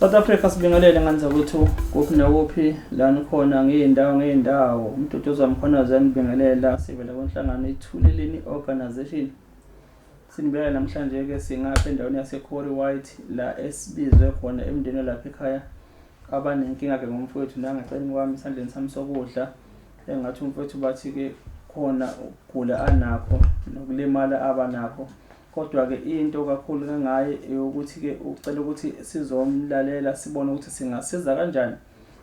South Africa, sibingelele nganza ukuthi kuphi nokuphi la nikhona ngey'ndawo ngey'ndawo. Umduduzi Mkhwanazi uyanibingelela, sivela kwenhlangano iThuleleni Organisation. Sinibingelela namhlanje-ke singapha endaweni yaseCorey White la esibizwe khona emndeni lapha ekhaya abanenkinga-ke ngomfowethu nangeceleni kwami esandleni sami sokudla, engathi umfowethu bathi-ke khona ukugula anakho nokulimala abanakho. Kodwa-ke into kakhulu ngaye eyokuthi-ke ucela ukuthi sizomlalela sibone ukuthi singasiza kanjani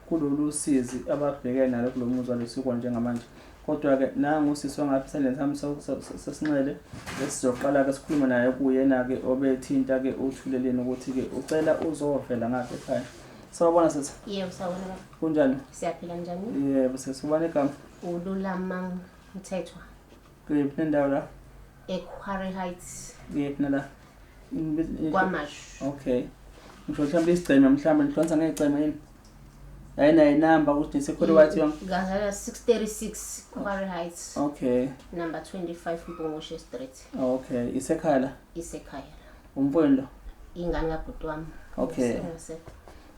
kulolu sizi ababhekene nalo kulo muzwa lesikwa njengamanje. Kodwa-ke nangu usisi wangapha esandleni sami sesinxele, esizoqala-ke sikhulume naye kuyena-ke obethinta-ke uThuleleni ukuthi-ke ucela uzovela ngapha ekhaya. Sawubona sisi. Yebo, sawubona baba. Kunjani? Siyaphila, njani? Yebo sisi, ubani igama? ULulama Mthethwa. Kuyiphi nendawo la? EQuarry Heights. Kuyiphi nala? KwaMashu. Okay. Ngisho mhlawumbe isigceme, mhlawumbe nihlukanisa ngey'gceme yini? Ayinayo inamba ukuthi niseQuarry White yonke? Ngazalwa 636 Quarry Heights. Okay. Number 25 Mpungushe Street. Okay, isekhaya la? Isekhaya la. Umfowenu lo? Ingane kabhuti wami. Okay.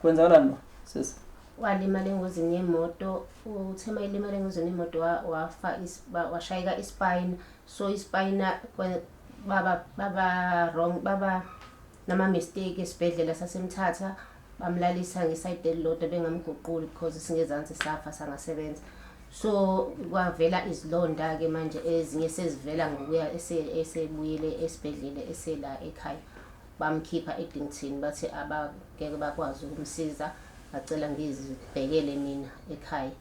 Kwenzakalani lo sisi? Walimala engozini yemoto. Uthe mayelimala engozini yemoto wafa washayeka ispine. So ispine baba wrong, baba nama mistake esibhedlela saseMthatha, bamlalisa ngesayidi elilodwa bengamguquli because singezansi safa sangasebenza. So kwavela izilonda ke manje, ezinye sezivela ngokuya esebuyele esibhedlela, esela ekhaya. Bamkhipha eDington, bathi abangeke bakwazi ukumsiza, bacela ngizibhekele mina ekhaya.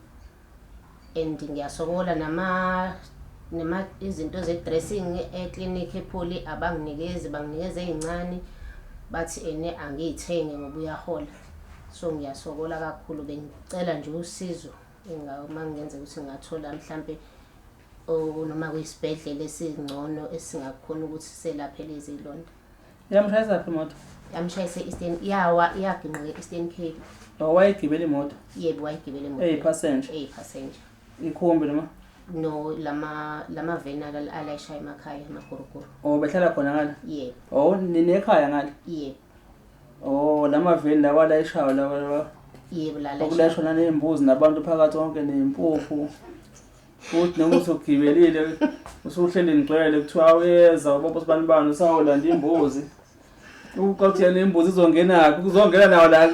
And ngiyasokola nama izinto ze-dressing eklinikhi ePoly abanginikezi, banginikeza ey'ncane, bathi ene angiyithenge ngoba uyahola. So ngiyasokola kakhulu, bengicela nje usizo uma kungenzeka ukuthi ngingathola mhlampe noma kuyisibhedlela esingcono esingakhona ukuthi selaphe lezi zilonda. Yamshayisa phi imoto? Yamshayisa e-Eastern, yawa yaginqika e-Eastern Cape. Oh, wayegibela imoto? Yebo, wayegibela imoto. Eyi-passenger? Eyi-passenger. Ikhumbi noma? No, lama veni alayisha emakhaya, amaguruguru. Oh, behlala khona ngale? Yebo. Oh, ninekhaya ngale? Yebo. Oh, lama veni lawa alayishayo lawa lawa. Yebo, lalayisha. Okulayishwa naney'mbuzi nabantu phakathi konke ney'mpuphu. Futhi noma usugibelile usuhleli ngcwele kuthiwa uyeza ubaba usibani bani usawolanda imbuzi. Uqathi yena imbuzi izongenaphi? Kuzongena nawo la.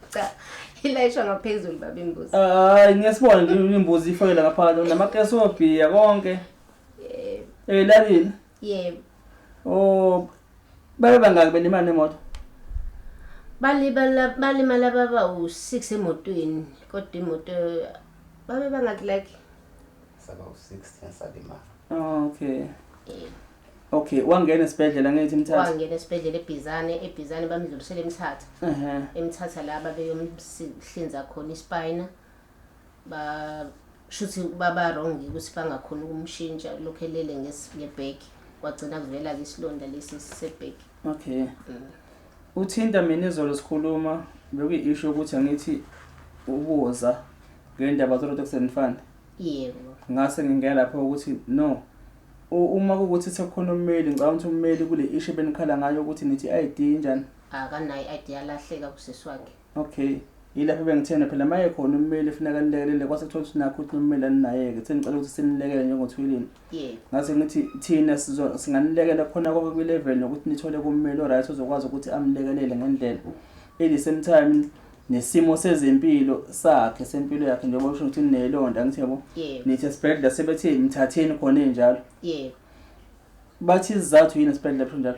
Cha, ilayishwa ngaphezulu baba imbuzi. Hayi, ngiyasibona nje imbuzi ifakela ngaphakathi namakesi obhiya konke. Yebo. Elalini? Yebo. Oh, babe bangaki belimala nemoto? Balibala, balimala baba u6 emotweni, kodwa imoto babe bangaki like Saba u6 thina salimala. Okay. Yebo. Okay, wangena esibhedlela ngithi Mthatha. Wangena esibhedlela eBhizane, eBhizane bamdlulisela eMthatha. EMthatha la babeyomhlinza khona ispina. Ba shuthi baba wrong ukuthi bangakhona ukumshintsha, lokho elele ngebag. Kwagcina kuvela ke isilonda lesi sebag. Okay. Uthinta mina izolo sikhuluma, bekuyi-issue ukuthi angithi ubuza ngendaba zo-Road Accident Fund. Yebo. Ngase ngingena lapho ukuthi no, uma kuwukuthi sekukhona ummeli, ngicabanga ukuthi ummeli kule issue benikhala ngayo ukuthi nithi i-ID injani? Akanayo i-ID, yalahleka kusisi wakhe. Okay. Yilapho bengithena phela maye khona ummeli funeka nilekelele, kwase kuthiwa ukuthi nakho ukuthi ummeli aninaye-ke, sengicela ukuthi sinilekele njengoThuleleni. Yebo. Ngase ngithi thina singanilekela khona konke kwi-level nokuthi nithole kummeli o-right ozokwazi ukuthi amlekelele ngendlela. At the same time nesimo sezempilo sakhe, sempilo yakhe, njengoba usho ukuthi ninelonda, angithi yabo? Yebo. Nithi esibhedlela sebethi mthatheni khona enjalo. Yebo. Bathi isizathu yini esibhedlela pho njalo?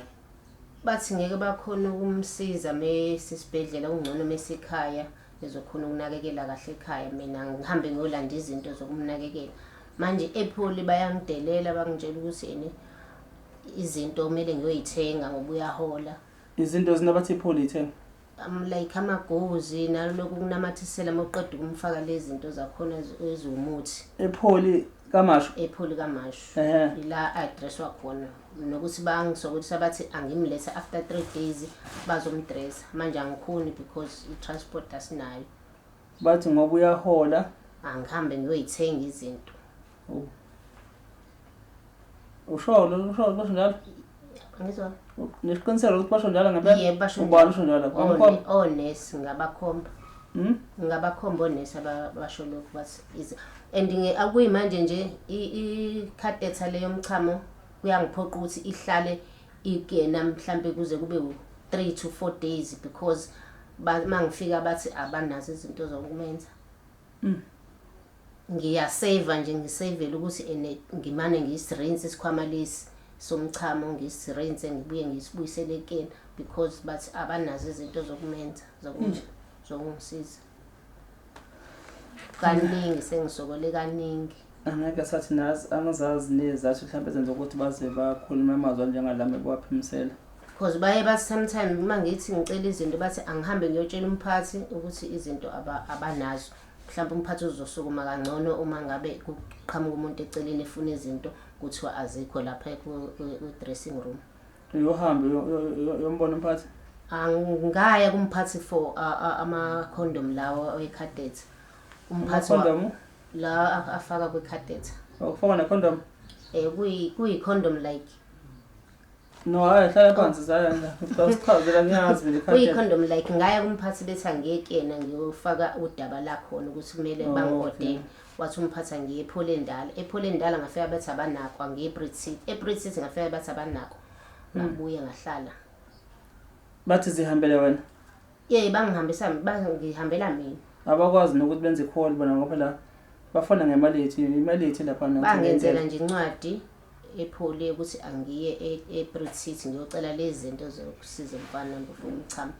Bathi ngeke bakhona ukumsiza mesisibhedlela, kungcono mesikhaya ezokhona ukunakekela kahle ekhaya. Mina ngihambe ngiyolanda izinto zokumnakekela. Manje ePoly bayangidelela, bangitshela ukuthi ene izinto kumele ngiyoyithenga ngoba uyahola. Izinto zinabathi ePoly ithenga? Like amagozi nalokhu kunamathisela uma uqeda ukumfaka lezi zinto zakhona eziwumuthi. EPoly KaMashu? EPoly KaMashu. Ila addresswa khona. Nokuthi bangisokolisa bathi angimlethe after 3 days bazomdressa. Manje angikhoni because i-transport asinayo. Bathi ngoba uyahola, angihambe ngiyoyithenga izinto. Oh. Usho usho basho njalo? Angizwa. Nesiqiniseko ukuthi basho njalo ngempela? Yebo, basho. Ubani usho njalo? Bamkhomba? Onesi ngabakhomba. Ngabakhomba onesi abasho lokho, bathi and akuyimanje nje i-catheter leyo mchamo kuyangiphoqa ukuthi ihlale ikuyena mhlambe kuze kube 3 to 4 days because mangifika bathi abanazo izinto zokumenza. Ngiyasave nje, ngisavele ukuthi ngimane ngisirinse isikhwama lesi somchamo, ngisirinse ngibuye ngisibuyisele ekuyena because bathi abanazo izinto zokumenza zokungisiza. Kaningi sengisokole kaningi. Angeke sathi nazi, angizazi nezathu mhlawumbe ezenza ukuthi baze bakhulume amazwi anjengalami ekuwaphimisela. Because baye bathi sometimes uma ngithi ngicela izinto bathi angihambe ngiyotshela umphathi ukuthi izinto abanazo. Mhlawumbe umphathi uzosukuma kangcono uma ngabe kuqhamuka umuntu eceleni efuna izinto kuthiwa azikho lapha ku-dressing room. Uyohamba uyombona umphathi? Angaya kumphathi for ama-condom lawo e-catheter. Umphathi condom la afaka kwi-catheter. Ukufaka ne-condom? Kuyi-condom like. No, hayi, hlala phansi zaya ngichazela, ngiyazi mina. Kuyi-condom like. Ngaya kumphathi bethi angiye kuyena ngiyofaka udaba lakhona ukuthi kumele bangi-ordele. Wathi umphathi angiye ePholi endala. EPholi endala ngafika bethi abanakho, angiye eBridge City. EBridge City ngafika bethi abanakho. Ngabuya ngahlala. Bathi zihambele wena? Yey, bangihambisa, bangihambela mina. Abakwazi nokuthi benze i-call bona ngoba phela bafona ngemali yethu, imali yethu lapha. Bangenzela nje incwadi ePholi ukuthi angiye eBridge City ngiyocela lezi zinto zokusiza umfana before umchamo.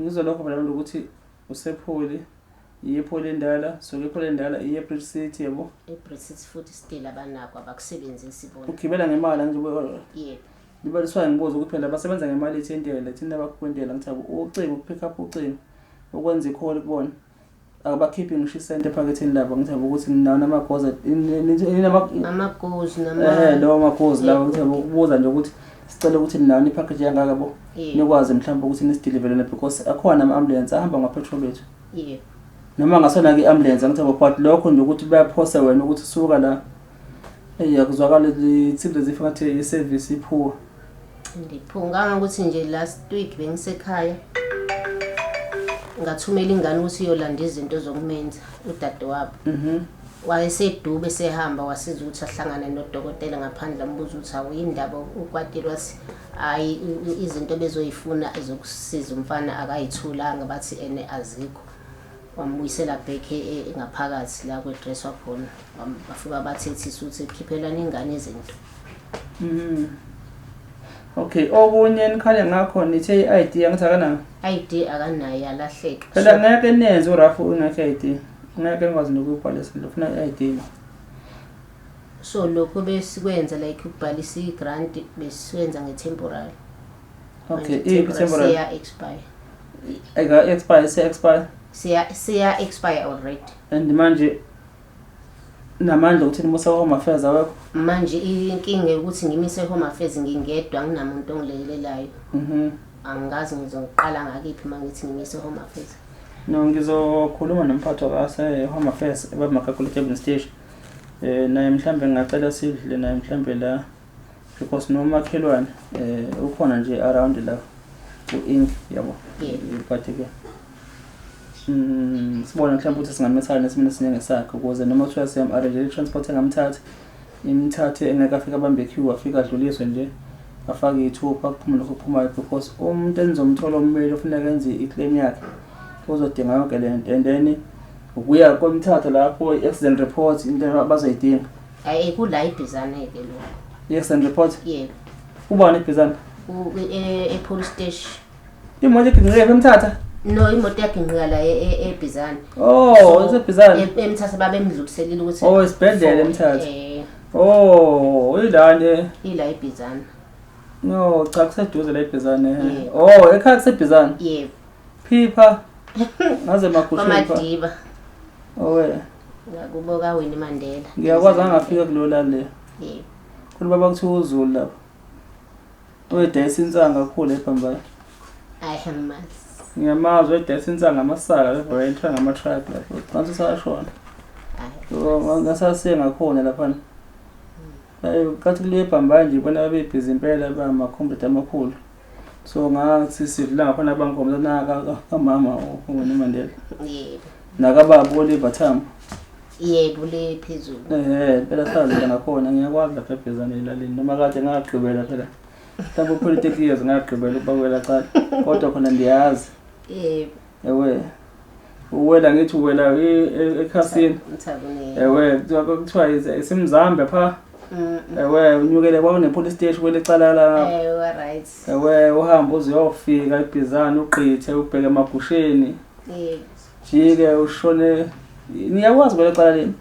Ngizwa lokho phela ukuthi usePholi, iye ePholi endala, suke ePholi endala iye eBridge City, yabo. eBridge City futhi still abanakho, abakusebenzisi bona. Ugibela ngemali nje? Yebo. Libaliswayo ngibuza ukuthi phela basebenza ngemali yethu yentela, thina abakhokha intela. Ngithi ucingo, uku-pick up ucingo, ukwenza i-call kubona, abakhiphi ngisho isente ephaketheni labo. Ngithi ukuthi ninawo namagoza? Amagozi. Lawo magozi lawo, ngithi ukubuza nje ukuthi sicela ukuthi ninawo i-package yangaka bo, nikwazi mhlawumbe ukuthi nisi-deliverele because akhona ama-ambulance ahamba ngama-petrol ethu. Noma ngasona-ke i-ambulance, angithi, but lokho nje ukuthi bayaphosa wena ukuthi suka la, eyi, akuzwakala, it seems as if ngathi i-service i-poor. Ndiphunga kangangokuthi nje last week bengisekhaya, ngathumela ingane ukuthi iyolanda izinto zokumenza udadewabo. Wayesedube sehamba, wasiza ukuthi ahlangane nodokotela ngaphandle, ambuza ukuthi awuyindaba ukwatile, wathi hhayi, izinto bezoyifuna zokusiza umfana akayithulanga, bathi ene azikho. Wambuyisela back ngaphakathi la kwe-dresswa khona. Bafika bathethisa ukuthi khiphelani ingane izinto. Okay, okunye nikhale ngakho, nithe i-ID angithi akanayo? ID akanayo, yalahleka. Phela ngeke nenze u-RAF ingekho i-ID. Ngeke nikwazi nokuyibhalisa, ufuna i-ID. So lokho besikwenza like ukubhalisa i-grant besikwenza nge-temporary. Okay, iyiphi temporary? Siya expire. Eka expire, se expire. Siya expire already. And manje namandla ukuthi nimuse Home Affairs awekho. Manje inkinga ukuthi ngimise Home Affairs ngingedwa, anginamuntu ongilekelelayo. Angazi ngizoqala ngakiphi uma ngithi ngimise Home Affairs. No, ngizokhuluma nomphathi wase Home Affairs eBaba Durban Station. Naye mhlambe ngingacela sidle naye mhlambe la because nomakhelwane ukhona nje around la u-ink, yabo. But ke sibone mhlawumbe ukuthi singamethana nesimene esinjengesakhe ukuze noma kuthiwa siyam-arrange i-transport engamthatha, imthathe engeke afike abambe queue, afike adluliswe nje, afake iy'thupha, kuphume lokho okuphumayo, because umuntu enizomthola ummeli ofuneka enze i-claim yakhe uzodinga yonke le nto, and then ukuya komthatha lapho i-accident report, into abazoyidinga. Hayi, kula iBhizane-ke lokho. I-accident report? Yebo. Ubani iBhizane? E-police station. Imoto igingqike eMthatha? No, imoto yaginqika la eBhizane. Oh, iseBhizane. EMthatha babemdluliselile ukuthi Oh, esibhedlela eMthatha. Eh. Oh, ilane. Ila eBhizane. No, cha, kuseduze la eBhizane. Yebo. Oh, ekhaya kuseBhizane. Yebo. Phipha. Ngaze magushipha. KwaMadiba. Owe. Ngakubo kaWinnie Mandela. Ngiyakwazi, angafika kulo lali le. Yebo. Khona baba kuthiwa uZulu lapho. Oyedayisa insanga kakhulu eBhambayi. Hayi, angimazi. Ngiyamazi, oyedayisa insanga, amasaka lapho, wayethiwa ngama-truck lapho. Ngathi usashona. Hayi. Ngasasiye ngakhona laphana. Kathi kuliwe ebhambayi nje bona babebhizi impela bama-comrade amakhulu. So ngathi sidlula ngakhona bangikhombisa naka kamama uWinnie Mandela. Yebo. Nakababa uOliver Tambo. Yebo, le phezulu. Phela sazela ngakhona, ngiyakwazi lapha eBhezane elalini noma kade ngagqibela phela. Mhlawumbe u-politics years ngagqibela ukuba kwela cala. Kodwa khona ndiyazi. Yebo. Ewe. Uwela ngithi uwela ekhasini. Mthabune. Ewe, kuthiwa isimzambe pha. Ewe, unyukele kwakune police station kwele cala la. Ewe, right. Ewe, uhamba uze uyofika eBhizane ugqithe ubheke emagusheni. Yebo. Jike ushone, niyakwazi kwele cala leni.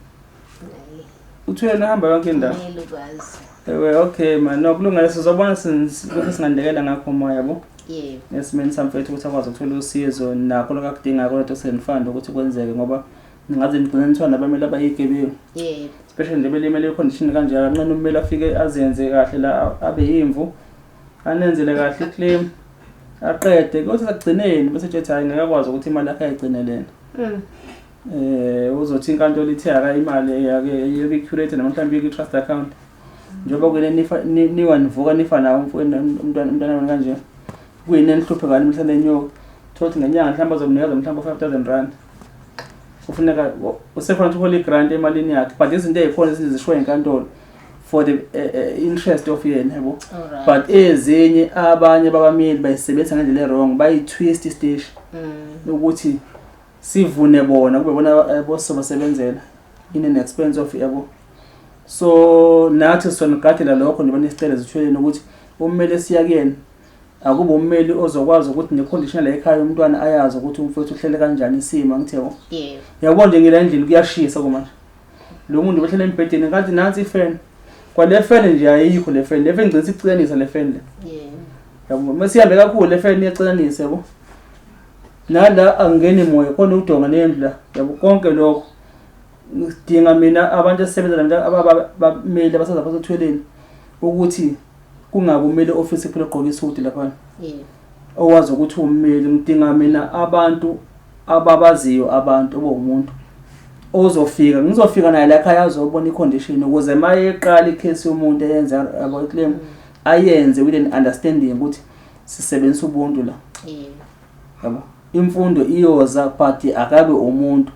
Uthwele uhamba yonke indawo. Kumele ukwazi. Ewe, okay man, no kulungile, sizobona lokhu singanilekela ngakho moya yabo. Yebo. Esimeni samfethu ukuthi akwazi ukuthola usizo nakho lokho akudingayo kodwa senifanda ukuthi kwenzeke ngoba ningaze nigcine nithiwa nabameli abayigebengu. Yebo. Especially nje belimele i-condition kanjalo, anqena ummeli afike azenze kahle la abe yimvu, anenzele kahle i-claim, aqede kuthi sekugcineni bese ethi hayi ngeke akwazi ukuthi imali yakhe ayigcine lena. Uzothi inkantolo ithe akayimali yake yoku-curate noma mhlawumbe yoku-trust account. Njengoba kuyini nifa niwa nivuka nifa nawo umfowenu umntwana wenu kanje. Kuyini enihluphe ngani mhla nenyoka. Thola ukuthi ngenyanga mhlawumbe azomnikeza mhlawumbe 5000 rand. Kufuneka usefuna ukuthi uthole i-grant emalini yakhe, but izinto ey'khona izinto zishiwo enkantolo for the interest of yena yabo. Alright. But ezinye abanye babameli bayisebenzisa ngendlela e-wrong, bayi-twist isiteshi ukuthi sivune bona kube bona bosobasebenzela in an expense of yabo. So nathi sonigadela lokho njengoba nisicela zithweleni ukuthi ummeli siya kuyena akube ummeli ozokwazi ukuthi ne-condition la ekhaya umntwana ayazi ukuthi umfowethu uhlele kanjani isimo, angithi yabo. Yebo. Yabo nje ngila endlini kuyashisa kumanje. Lo muntu behlele embhedeni ngathi nansi ifan. Kwale fan nje ayikho le fan. Le fan igcina isicinanisa le fan le. Yebo. Yabo masihambe kakhulu le fan iyacinanisa yabo. Nala angeni moya khona udonga nendlu la. Yabo konke lokho. Ngidinga mina abantu esisebenza nabantu ababameli abasaza basothweleni ukuthi kungabe umeli office kuphela ogqoka isuti lapha. Yebo. Owazi ukuthi ummeli, ngidinga mina abantu ababaziyo abantu obuwumuntu ozofika, ngizofika naye la ekhaya azobona i-condition ukuze maye eqala i-case yomuntu eyenza yabo i-claim ayenze with an understanding ukuthi sisebenzisa ubuntu la. Yebo. Yabo imfundo iyoza but akabe umuntu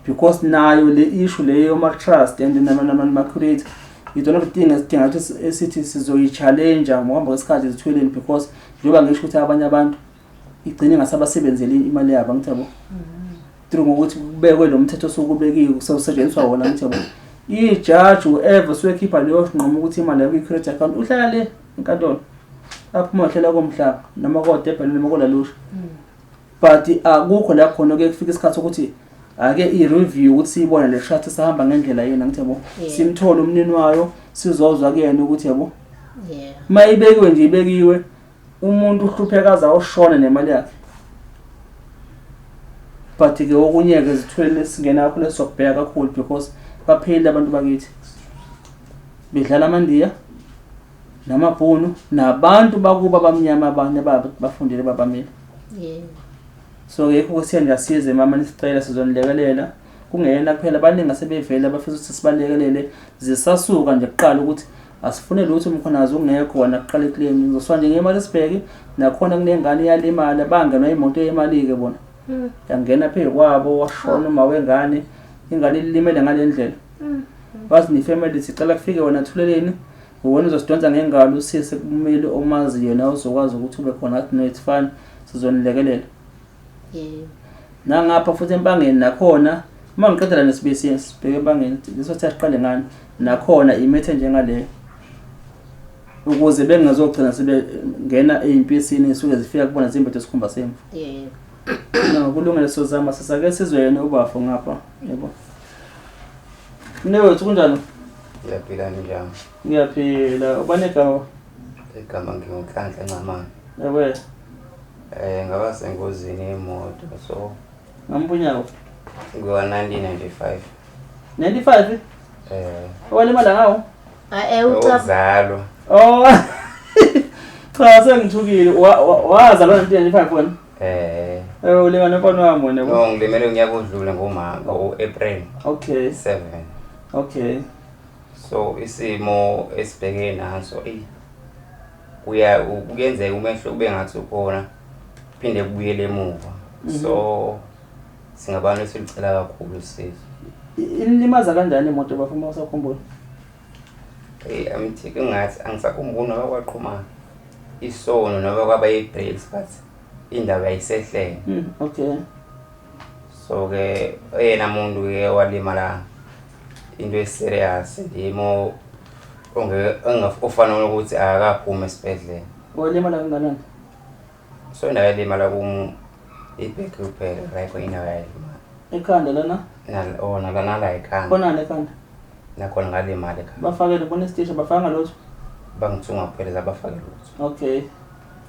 because nayo le issue le yoma trust and nama creator it's one of the things esidinga ukuthi esithi sizoyi-challenge ngokuhamba kwesikhathi zithweleni because njengoba ngisho ukuthi abanye abantu igcine ngasabasebenzeli imali yabo, angithi yabo through ngokuthi kubekwe lo mthetho osukubekiwe kusawusetshenziswa wona, angithi yabo ijaji whoever usuyekhipha leyo sinqumo ukuthi imali yakho i-credit account uhlala le enkantolo aphuma uhlela komhlaba noma koDurban noma koLalusha, but akukho la khona kuye kufika isikhathi sokuthi ake i-review ukuthi siyibone le trust sahamba ngendlela yini, angithi yabo simthole umnini wayo sizozwa kuyena ukuthi yabo mayibekiwe nje ibekiwe umuntu uhlupheka aze awushone nemali yakhe. But ke okunye ke zithwele singena kakhulu esizokubheka kakhulu because baphelile abantu bakithi bedlala amandiya namabhunu nabantu bakuba abamnyama abanye bafundile babamile. Yebo. So ke yikho siya nje asize mama nisicela sizonilekelela kungeyena kuphela abaningi asebevele abafisa ukuthi sibalekelele zisasuka nje kuqala ukuthi asifune lutho uMkhwanazi ungekho wena kuqala i-claim ngizoswa nje ngemali esibheke nakhona kunengane iyalimala bangenwa imoto yemali-ke bona yangena phezu kwabo washona uma wengane ingane ilimele ngale ndlela bathi ne-family sicela kufike wena thuleleni wena uzosidonsa ngengalo usise kumeli omazi yena uzokwazi ukuthi ube khona athi no it's fine sizonilekelela. Yebo. Nangapha futhi empangeni nakhona uma ngiqedela nesibisi sibheke empangeni leso siqale ngani nakhona imethe njengaleyo ukuze bengazogcina sebengena ey'mpisini ezisuke zifika kubona zimbethe isikhumba semvu. Yebo. No kulungile sozama sisake sizwe yena ubafo ngapha yebo. Mnewethu kunjani? Ngiyaphila njani? Ngiyaphila. Ubani igama? Igama nginguNhlanhla Ncamane. Ewe. Ngaba sengozini yemoto so Ngampunyako. ngo 1995. 95? Owalimala ngawo? Ucab Ukuzalwa. Oh. Cha sengithukile. Wazalwa 1995 wena? Ulingana nomfana wami wena. No ngilimele unyaka odlule ngoma ngo-April Okay. 7. Okay. So isimo esibhekene naso eyi kuya kuyenzeka umehlo kube ngathi ukhona phinde kubuyele emuva. So singabantu esilucela kakhulu usizo. Ilimaza kanjani imoto bafo uma usakhumbula? Eyi angithi kungathi angisakhumbuli noma kwaqhuma isono noma kwaba i-brakes but indaba yayisehlele. Okay. So ke oyena muntu ke walimala into eserious ndimo ofanele ukuthi akakaphumi esibhedlela. Walimala kangakanani? So indawo yalimala kum ibhek kuphela like indawo yalimala. Ekhanda lana? Oh nala nala ekhanda. Khonani ekhanda? Nakhona ngalimala ekhanda. Bafakele bona isiteshi bafaka lutho? Bangithunga kuphela zabafake lutho. Okay.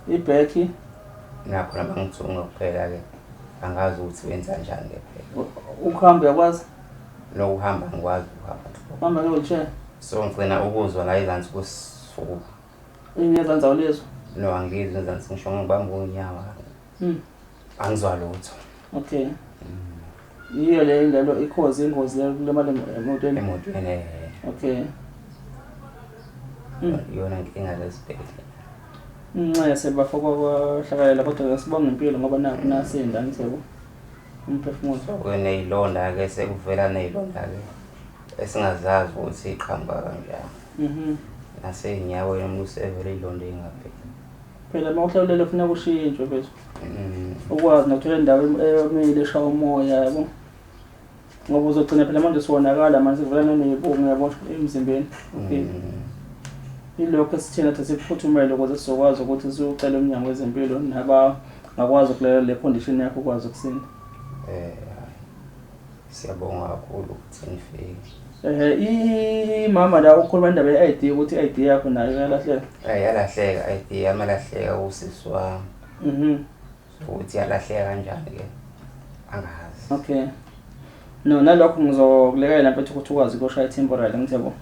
Ibheki? Nakhona bangithunga kuphela ke. Angazi ukuthi wenza njani ke phela. Ukuhamba uyakwazi? Nokuhamba ngikwazi ukuhamba. Uhamba nge-wheelchair? So ngigcina ukuzwa la ezansi kwesifuba. Ingezansi awulizwa? No angizwa ezansi ngisho ngibamba unyawo. Angizwa lutho. Okay. Yiyo le indalo ikhozi ingozi le kulimala emotweni. Emotweni. Okay. Iyona inkinga lesibhedlela. Nxese bafo kwahlakalela kodwa sibonga impilo ngoba nakho nasinda ngithebo. Umphefumulo. So kunezilonda ke sekuvela nezilonda ke esingazazi ukuthi iqhamuka kanjani. Nasey'nyaweni umuntu usevele iy'londa ey'ngapheli. Phela uma uhlawulele kufuneka ushintshwe mfethu. Ukwazi nokuthola indawo emile eshaya umoya yabo. Ngoba uzogcina phela manje siwonakala manje sekuvela naney'bungu yabo emzimbeni. Okay. Ilokho esithina ukuthi sikuphuthumele ukuze sizokwazi ukuthi siwucele umnyango wezempilo nabangakwazi ukulela le condition yakho ukwazi ukusinda. Siyabonga kakhulu ukuthi nifike. Imama la ukhuluma indaba ye-ID ukuthi i-ID yakho nayo iyalahleka. Yalahleka i-ID yami yalahleka usisi wami. Ukuthi yalahleka kanjani ke angazi. Okay. No nalokho ngizokulekelela mfethu ukuthi ukwazi ukushaya i-temporary ngithi yabo.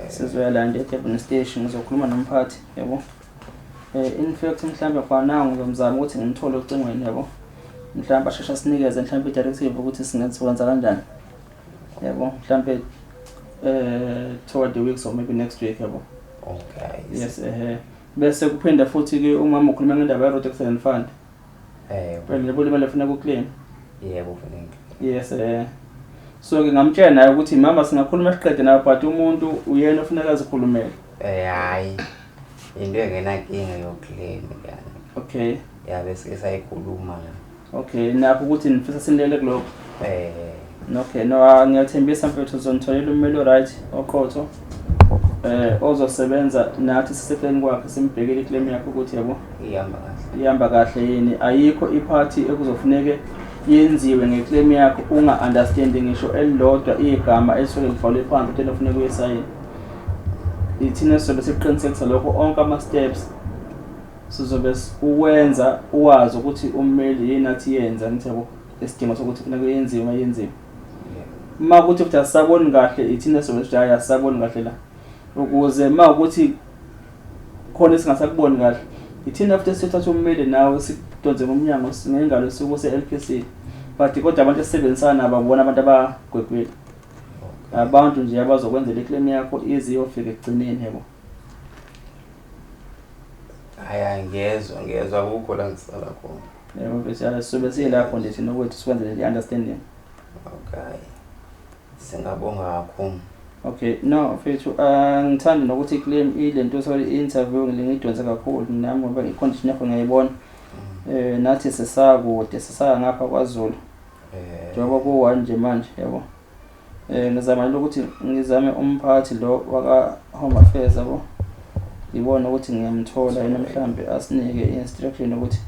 Sizoyalanda eDurban Station ngizokhuluma nomphathi yabo. In fact mhlambe khona ngizomzama ukuthi ngimthole ocingweni yabo. Mhlambe asheshe asinikeze mhlambe i-directive ukuthi singenza kanjani. Yabo mhlambe toward the weeks or maybe next week yabo. Okay. Yes bese kuphinda futhi ke umama ukhuluma ngendaba ye-Road Accident Fund. Phela lebo limele funa ku-claim. Yebo kufuneka. Yes So ke ngamtshela naye ukuthi mama singakhuluma siqede nawe but umuntu uyena ofuneka azikhulumele. Hayi. Into engenankinga yokuclaim yani. Okay. Ya bese sayikhuluma. Okay, nakho ukuthi nifisa sinilele kulokho. Okay, no ngiyathembisa mfethu uzonitholela ummeli right oqotho. Ozosebenza nathi siseceleni kwakhe simbhekele iclaim yakho ukuthi yabo ihamba kahle. Ihamba kahle yini? Ayikho iphathi ekuzofuneke yenziwe ngeclaim yakho unga understand ngisho elilodwa igama elisuke libhalwe phansi ukuthi kufuneka uyisayine. Ithina sizobe siqinisekisa lokho onke ama steps sizobe uwenza uwazi ukuthi ummeli yini athi yenza ngithi yabo isidingo sokuthi kufuneka yenziwe mayenziwe. Uma ukuthi futhi asisaboni kahle ithina sizobe sithi hayi asisaboni kahle la. Ukuze uma ukuthi khona esingasakuboni kahle ithina futhi sithatha ummeli nawe sidonse ngomnyango ngengalo sikuse LPC. But kodwa abantu esisebenzisana nabo abona abantu abagwegwile. Abantu nje abazokwenzela iclaim yakho ize iyofika ekugcineni yabo. Hayi ngiyezwa akukho la ngisala khona. Yebo mfethu sizobe siyilapho nje thina okwethu sikwenzele le understanding. Okay. Singabonga kakhulu. Okay, no mfethu ngithanda nokuthi iclaim ilento sorry interview ngilingidonse kakhulu nami ngoba icondition yakho ngiyayibona. Nathi sisakude sisaya ngapha kwaZulu. Njengoba ku-1 nje manje yabo. Ngizama ukuthi ngizame umphathi lo waka Home Affairs yabo. Ngibone ukuthi ngiyamthola yena mhlambe asinike instruction ukuthi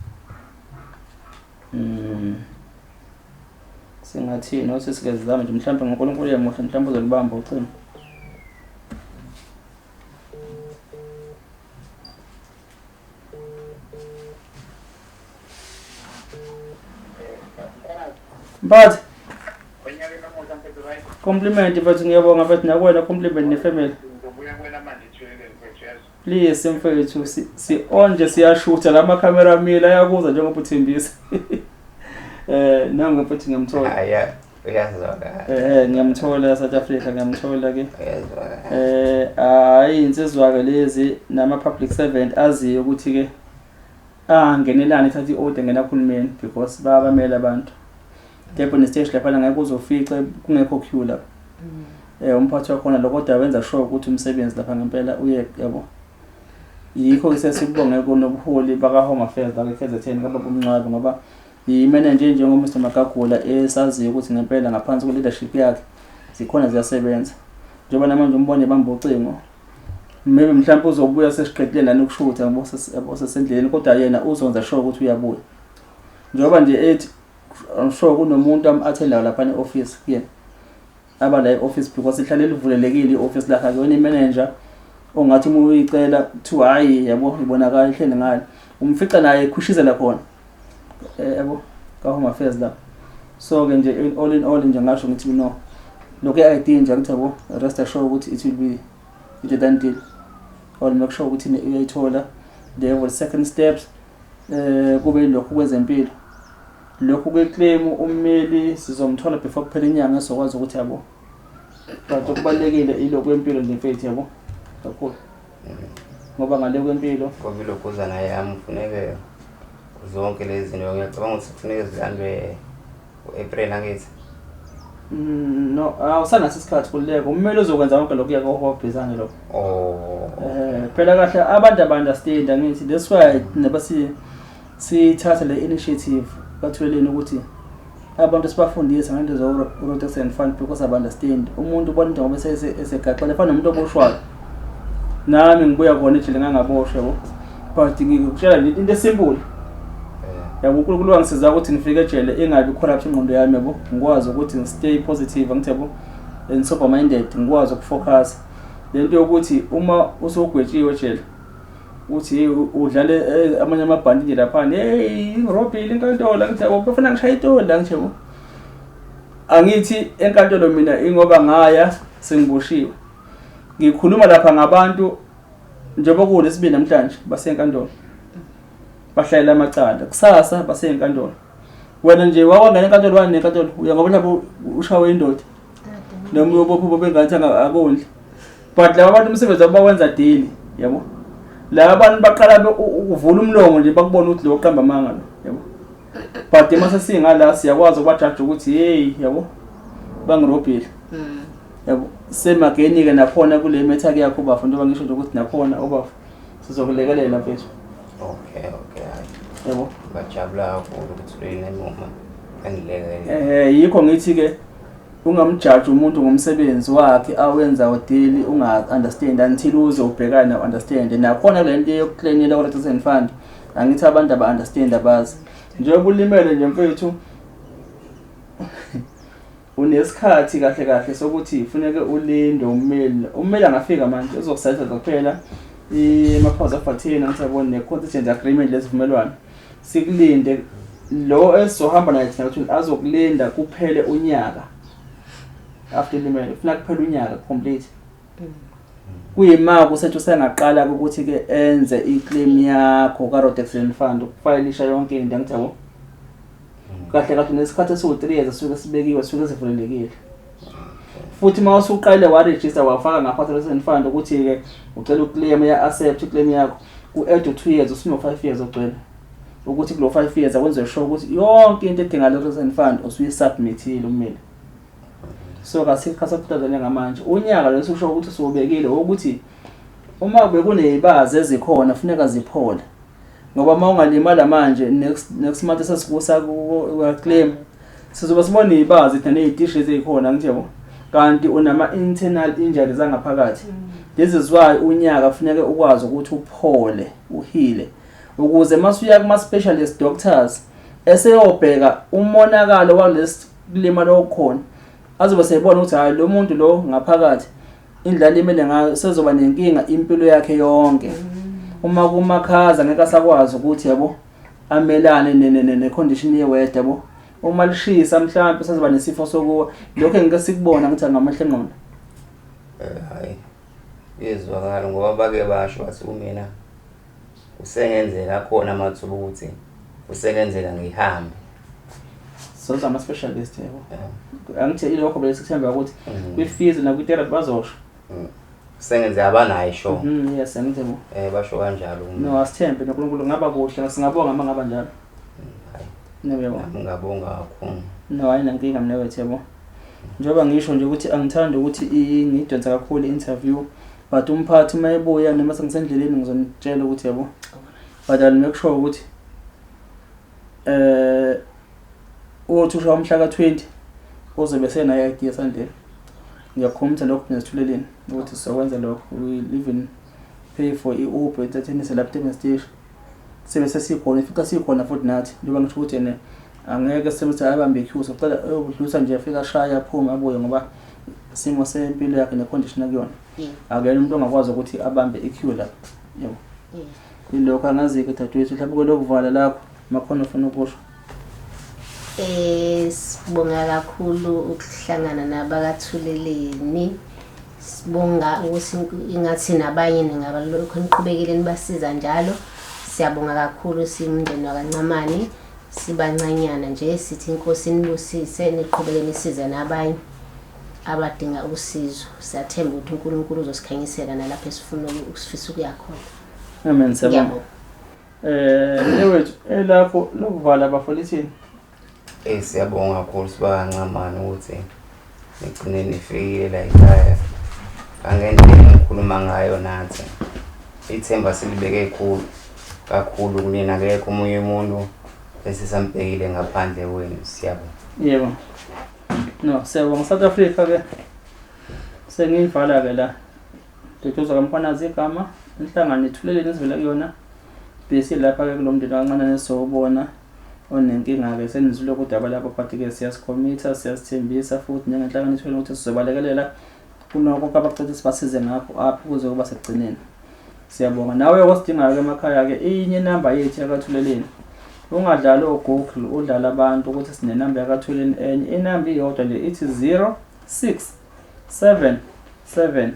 singathini othi sike sizame nje mhlambe ngoNkulunkulu yemuhle mhlambe uzolibamba ucingo. Mphathi. Compliment mfethu ngiyabonga mfethu nakuwena compliment nefamily. Please mfethu si on nje siyashutha lama camera amile ayakuza njengoba uthembisa. Nangu mfethu ngiyamthola. Haya. Uyazwakala. Ngiyamthola South Africa, ngiyamthola ke. Uyazwakala. Hayi, insizwa ke lezi nama public servant aziyo ukuthi ke angenelana ithatha i-order ngena kuhulumeni because bayabamela abantu. Durban station lapha ngeke uzofica kungekho queue lapha. Umphathi wakhona lo kodwa wenza sure ukuthi umsebenzi lapha ngempela uye, yabo. Yikho ke sesikubonge kunobuholi baka Home Affairs la KZN kababa uMncwabe, ngoba i-manager njengo Mr Magagula esaziyo ukuthi ngempela ngaphansi kwe leadership yakhe zikhona ziyasebenza. Njengoba namanje umbone bamba ucingo, maybe mhlawumbe uzobuya sesiqedile nani ukushutha ngoba yabo sesendleleni, kodwa yena uzonza sure ukuthi uyabuya. Njengoba nje ethi I'm sure kunomuntu am-attendayo lapha e-office kuyena aba la e-office because ihlale livulelekile i-office lakhe, akuyona i-manager ongathi uma uyicela kuthiwa hhayi, yabo, ibonakala ihleli ngale, umfica naye ekhushizela khona, yabo, ka-Home Affairs lapho. So-ke nje all in all nje ngasho ngithi no, lokhu i-ID nje angithi, yabo, rest assured ukuthi it will be it a done deal. I will make sure ukuthi uyayithola. The second steps kube lokhu kwezempilo, lokhu kwe-claim, ummeli sizomthola before kuphela inyanga, esizokwazi ukuthi, yabo, but okubalulekile ilokhu kwempilo nje mfethu, yabo, kakhulu, ngoba ngale kwempilo Ngoba ilokhuzana yami kufuneke zonke lezi zinto, ngiyacabanga ukuthi kufuneke zilandwe u-April, angithi? No, awusanaso isikhathi, kululeka, ummeli uzokwenza konke lokhu, kuya kohobhizane lokho. Oh. Phela kahle abantu aba-understand, angithi? That's why neba sithatha le initiative bathuleleni ukuthi abantu sibafundise ngento zo-Road Accident Fund because aba-understand. Umuntu ubona into ngoba esegaxele, fana nomuntu oboshwayo. Nami ngibuya khona ejele, ngangaboshwa, yabo, but ngikutshela nje into e-simple, yabo, uNkulunkulu wangisiza ukuthi ngifike ejele ingabi corrupt ingqondo yami, yabo, ngikwazi ukuthi ngi-stay positive, angithi, yabo, and sober minded, ngikwazi uku-focus. Lento yokuthi uma usugwetshiwe ejele uthi hey, udlale amanye amabhandi nje laphana, hey, ngirobhile inkantolo, angithi, yabo, bafuna ngishaye itoli, angithi, yabo, angithi enkantolo mina ingoba ngaya sengiboshiwe. Ngikhuluma lapha ngabantu njengoba kuwulesibili namhlanje basenkantolo, bahlalela amacala, kusasa basenkantolo. Wena nje wawangena enkantolo, wani nenkantolo uya ngoba mhlawumbe ushawe indoda noma uyobopha ubophe engathi akondli, but laba bantu umsebenzi wabo bawenza daily, yabo. Laba bantu baqala ukuvula umlomo nje bakubona ukuthi lo uqamba amanga lo, yabo, but uma sesingala siyakwazi ukubajaja ukuthi hey, yabo, bangirobhile, yabo. Semageni-ke nakhona kule matter yakho bafo, njengoba ngisho nje ukuthi nakhona ubafo sizokulekelela mfethu. Okay, hayi. Yabo. Ngajabula kakhulu ukuthi lena noma angilekelele. Yikho ngithi-ke ungamjaji umuntu ngomsebenzi wakhe awenzayo daily, unga-understand until uze ubhekane na-understand. Nakhona le nto yoku-claimela ku-Road Accident Fund, angithi abantu aba-understand, abazi. Njengoba ulimele nje mfethu, unesikhathi kahle kahle sokuthi funeke ulinde ummeli. Ummeli angafika manje uzokusayinisa kuphela ama-powers of attorney, angithi, yabona, ne-contingent agreement, lesivumelwano. Sikulinde lo esizohamba naye thina ukuthi azokulinda kuphele unyaka after limele, kufuna kuphele unyaka complete, kuyima kusethi usengaqala ukuthi-ke enze i-claim yakho ka-Road Accident Fund, ukufayilisha yonke into, angithi, yabo. Kahle kahle nesikhathi esiwu-3 years sisuke sibekiwe, sisuke sivulelekile. Futhi uma usuqale wa-register, wafaka ngaphansi Road Accident Fund ukuthi-ke ucela uku-claim, ya-accept i-claim yakho, ku-add u-2 years, usuno-5 years ogcwele ukuthi kulo 5 years akwenze sure ukuthi yonke into edinga le Road Accident Fund usuyisubmithile ummeli. So kasikho sakuthatha njengamanje unyaka lo ususho ukuthi usuwubekile ukuthi uma bekuney'bazi ezikhona funeka ziphole, ngoba uma ungalimala manje, next month sesikusa claim, sizobe sibona iy'bazi thina ney'tishi ezikhona, ngithi, yabo, kanti unama-internal injuries angaphakathi. This is why unyaka funeke ukwazi ukuthi uphole, uhile, ukuze masuya kuma-specialist doctors eseyobheka umonakalo walesi kulimala okukhona, azobe seyibona ukuthi hayi, lo muntu lo ngaphakathi indlela alimele ngayo sezoba nenkinga impilo yakhe yonke. Uma kumakhaza ngeke asakwazi ukuthi, yabo, amelane ne-condition ye-weather, yabo. Uma lishisa mhlawumbe sezoba nesifo sokuwa, lokho engike sikubona ngithi ngamehlo engqondo. Hayi, iyezwakala ngoba bake basho bathi kumina kusengenzeka khona amathuba ukuthi kusengenzeka ngihambe. Soza ama specialist yebo. Yeah. Angithi ilokho bese sithemba ukuthi Mm. kwi-physio nakwi-therapy bazosho. Sengenze abanayo sure. Yes, angithi yebo. Basho kanjalo. No, asithembe noNkulunkulu ngaba kuhle, singabonga uma ngaba njalo. Hayi. Yebo. Nami ngabonga kakhulu. No, ayinankinga mina wethu yabo. Njengoba ngisho nje ukuthi angithandi ukuthi ngidonsa kakhulu i-interview, but umphathi uma ebuya noma sengisendleleni ngizonitshela ukuthi yabo. But I'll make sure ukuthi uthi usho umhla ka-20 uzobe senayo i-ID esandleni. Ngiyakhombisa lokho nesithuleleni ukuthi sizokwenza lokho. We will even pay for i-Uber ithathenise lapha e station. Sibe sesikhona, ifica sikhona futhi nathi njengoba ngisho ukuthi ene angeke sithi abambe i-queue, sicela uyodlulisa nje afike ashaya aphume abuye ngoba isimo sempilo yakhe ne-condition akuyona. Akuyena umuntu ongakwazi ukuthi abambe i-queue lapha. Yebo. Yilokho angazi-ke dadewethu, mhlawumbe kwelokuvala lakho makhona ufuna ukusho. Sibonga kakhulu ukuhlangana nabakaThuleleni. Sibonga ukuthi ingathi nabanye ningabalokhu niqhubekile nibasiza njalo. Siyabonga kakhulu simndeni wakaNcamane, sibancanyana nje sithi inkosi inibusise niqhubeke nisize nabanye abadinga usizo. Siyathemba ukuthi uNkulunkulu uzosikhanyisela nalapho esifuna ukusifisa ukuya khona. Amen, siyabonga. Mnewethu elapho lokuvala bafolithini. Siyabonga kakhulu sibakaNcamane ukuthi nigcine nifikile la ekhaya. Angendlela engikhuluma ngayo nathi. Ithemba silibeke kakhulu kakhulu kunina, akekho omunye umuntu esisambhekile ngaphandle kwenu. Siyabonga. Yebo. No, siyabonga South Africa ke. Sengiyivala ke la. Duduza kaMkhwanazi igama, inhlangano ithuleleni esivela kuyona. Bese lapha ke kulomndeni kancane nesizobona onenkinga ke senizwile udaba lapho, but ke siyasikhomitha, siyasithembisa futhi njengenhlangano ithuleleni ukuthi sizobalekelela kunoko konke abakucela sibasize ngakho apho kuze kuba sekugcineni. Siyabonga. Nawe osidingayo ke emakhaya ke inye inamba yethu yakaThuleleni. Ungadlali oGoogle, udlala abantu ukuthi sinenamba yakaThuleleni enye. Inamba iyodwa nje ithi 06 7 7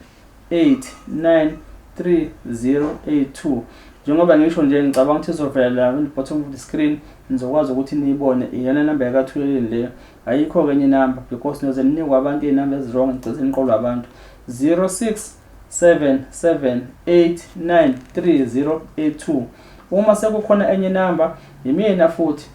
8 9 3 0 8 2. Njengoba ngisho nje ngicabanga ukuthi izovela la in the bottom of the screen, nizokwazi ukuthi niyibone iyona namba yakaThuleleni leyo. Ayikho ke enye inamba because niyoze ninikwe abantu iy'namba ezi-wrong nigcine niqolwa abantu. 06 7 7 8 9 3 0 8 2. Uma sekukhona enye inamba yimina futhi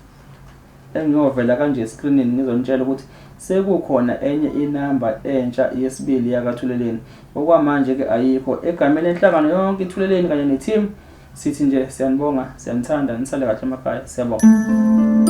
engiyovela kanje eskrinini ngizonitshela ukuthi sekukhona enye inamba entsha yesibili yakaThuleleni. Okwamanje ke ayikho. Egameni lenhlangano yonke iThuleleni kanye ne-team sithi nje siyanibonga, siyanithanda, nisale kahle emakhaya. Siyabonga.